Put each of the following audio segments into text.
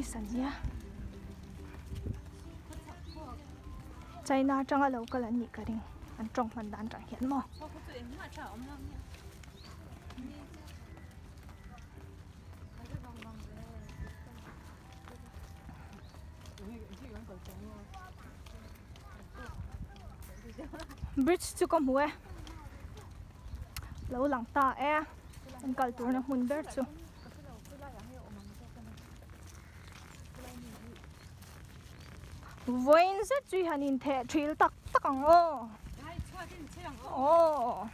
Chinese an nia China atanga lo kal an nih ka ring an tawng hman dan atang hian maw. Bridge chu ka hmu e lo lang ta e an kal turna hmun ber chu. Vawiin zet chu i han intheh thil tak tak ang aw aw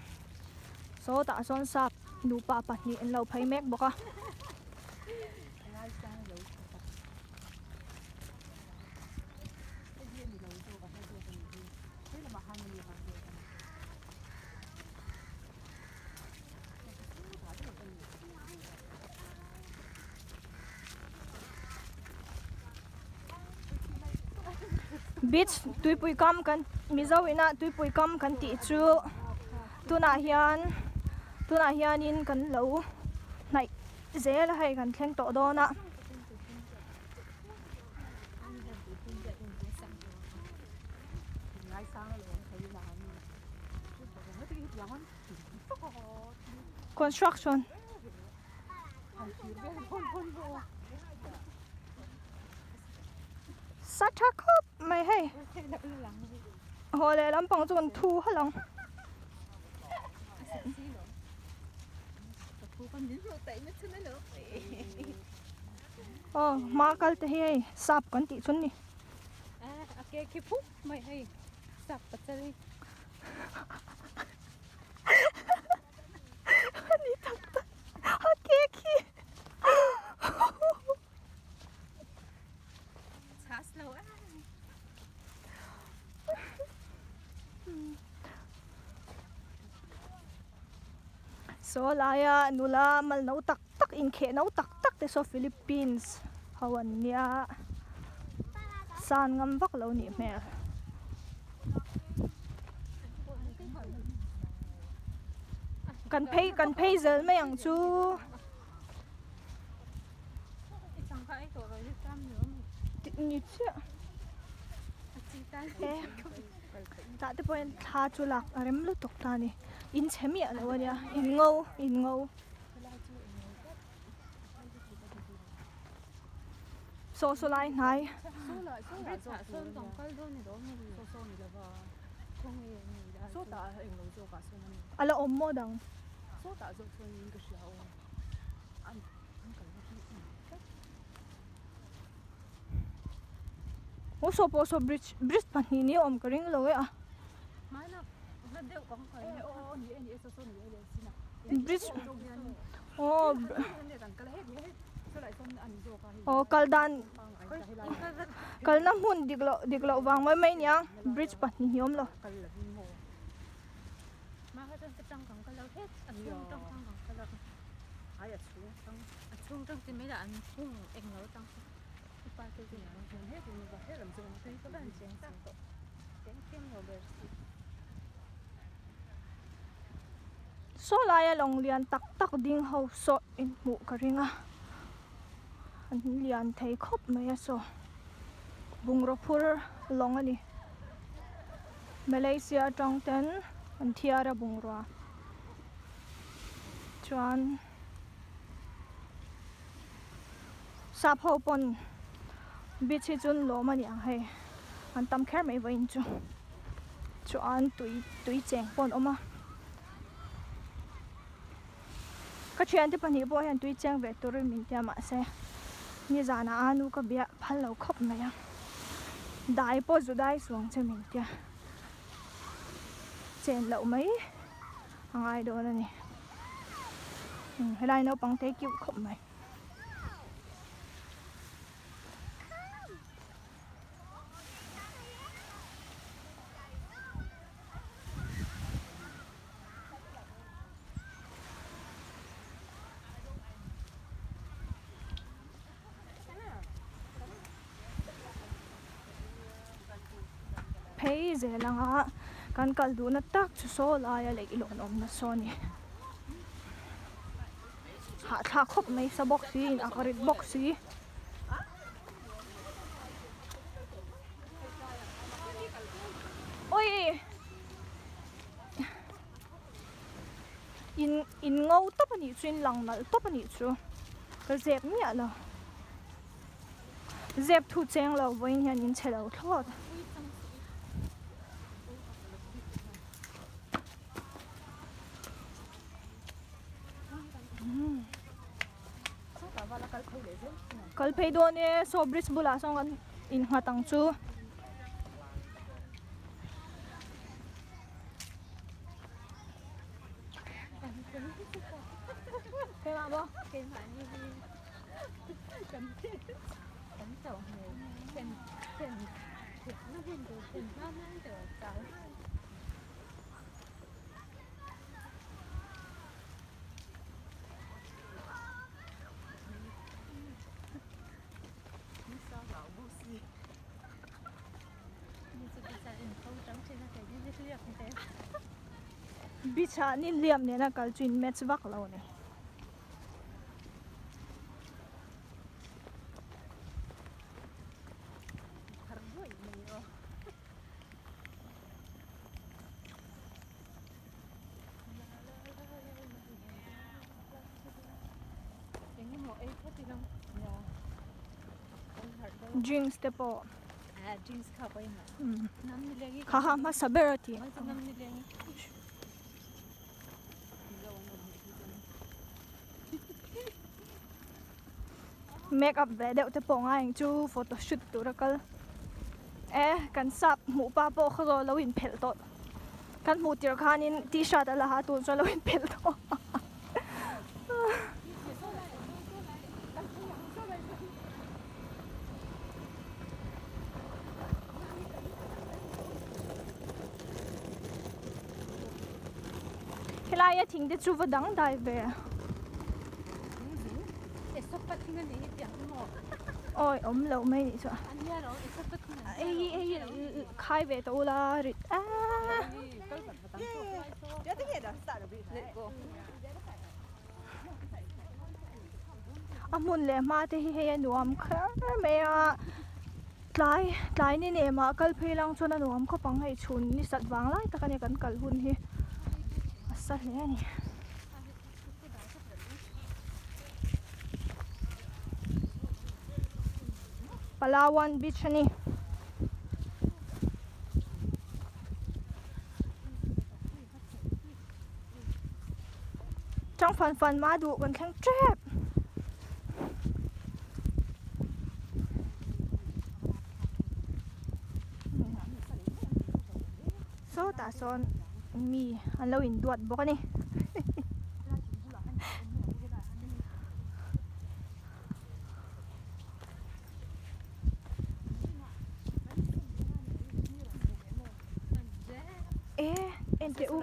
sawtah sawn sap nupa pahnih an lo phei mek bawk a. Beach tuipui kam kan mizo ina tuipui kam kan tih chu tunah hian tunah hianin kan lo hnaih zel a hei kan thleng tawh dawn a. Construction sa tha khawp mai hei haw leh lampang chu kan thu halh ang. Aw hma kal te hi hei sap kan tih chun ni. Ani tak tak a ke khi. Saw laia nula mal no tak tak inkheh no tak tak te saw Philippines ho an nia san ngam vak lo nih hmel. Kan phei kan phei zel mai ang chu. Ni chiah e tah te pawh hian thla chu lak a rem lutuk ta a ni in chhe miah lo a nia in ngo in ngo saw saw lai hnai. A la awm maw dang. Aw saw pawh saw bridge bridge pahnih ni a awm ka ring lo e a. Bridge aw aw kal dan kalna hmun dik loh dik loh vang mai mai ania bridge pahnih hi a awm lo. Saw laia lawng lian tak tak ding ho saw in hmuh ka ring a an lian thei khawp mai a saw bungraw phur lawng a ni Malaysia atang ten an thiar a bungrua chuan. Sap ho pawn beach hi chu lawm a ni ang hei an tam kher mai vawiin chu chuan tui tui cheng pawh an awm a ka thiante pahnih pawh hian tui cheng ve turin min tia mahse nizanah a nu ka biah phal lo khawp mai a dai pawh zu dai suang che min tia chen loh mai. A ngai dawn a ni. Helai naupang te cute khawp mai. Phei zel anga kan kal duhna tak chu saw laia leh i lawn awmna saw a ni. Hahthlak khawp mai sa bawk si in ak rit bawk si. In in ngo tawp a nih chu in lang nalh tawp a nih chu ka zep miah lo zep thu cheng lo vawiin hian in chhe lo thlawt. Kal phei dawn e saw bridge bulah sawn kan innghat ang chu. Keimah maw? Keimah ni hi kan kan chauh hmel thlen thlen thutna hun tur thlen hma hma in ka lo chau. Beach ah ni hliam nena kal chu in match vak lo a ni. Drinks te pawh kha ha hmasa ber a ti. Make up ve deuh te pawh ngai ang chu photo shoot tur a kal e kan sap hmuh pa pawh khaw zawh lo in phelh tawh kan hmuh tirh khanin t-shirt a la ha tur chuan lo in phelh tawh Helai a thing te chu va dang dai ve. Awi awm lo mai nih chuan. Hei hi hei hi khai ve tawh ula rit a. A hmun leh hma te hi hei a nuam kher mai a tlai tlai ni nem ah kal phei lang chuan a nuam khawp ang hei chhun ni sat vang lai tak a ni kan kal hun hi a sa hle a ni. Palawan beach a ni. Chang fan fan mah duh kan thleng tep. Sawtah sawn mi an lo induat bawk a ni. E en teh u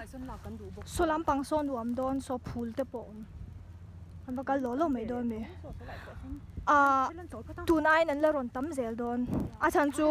saw lampang saw nuam dawn saw phul te pawh a awm an va kal lawh lawh mai dawn mi ahh tun aiin an la rawn tam zel dawn a chhan chu.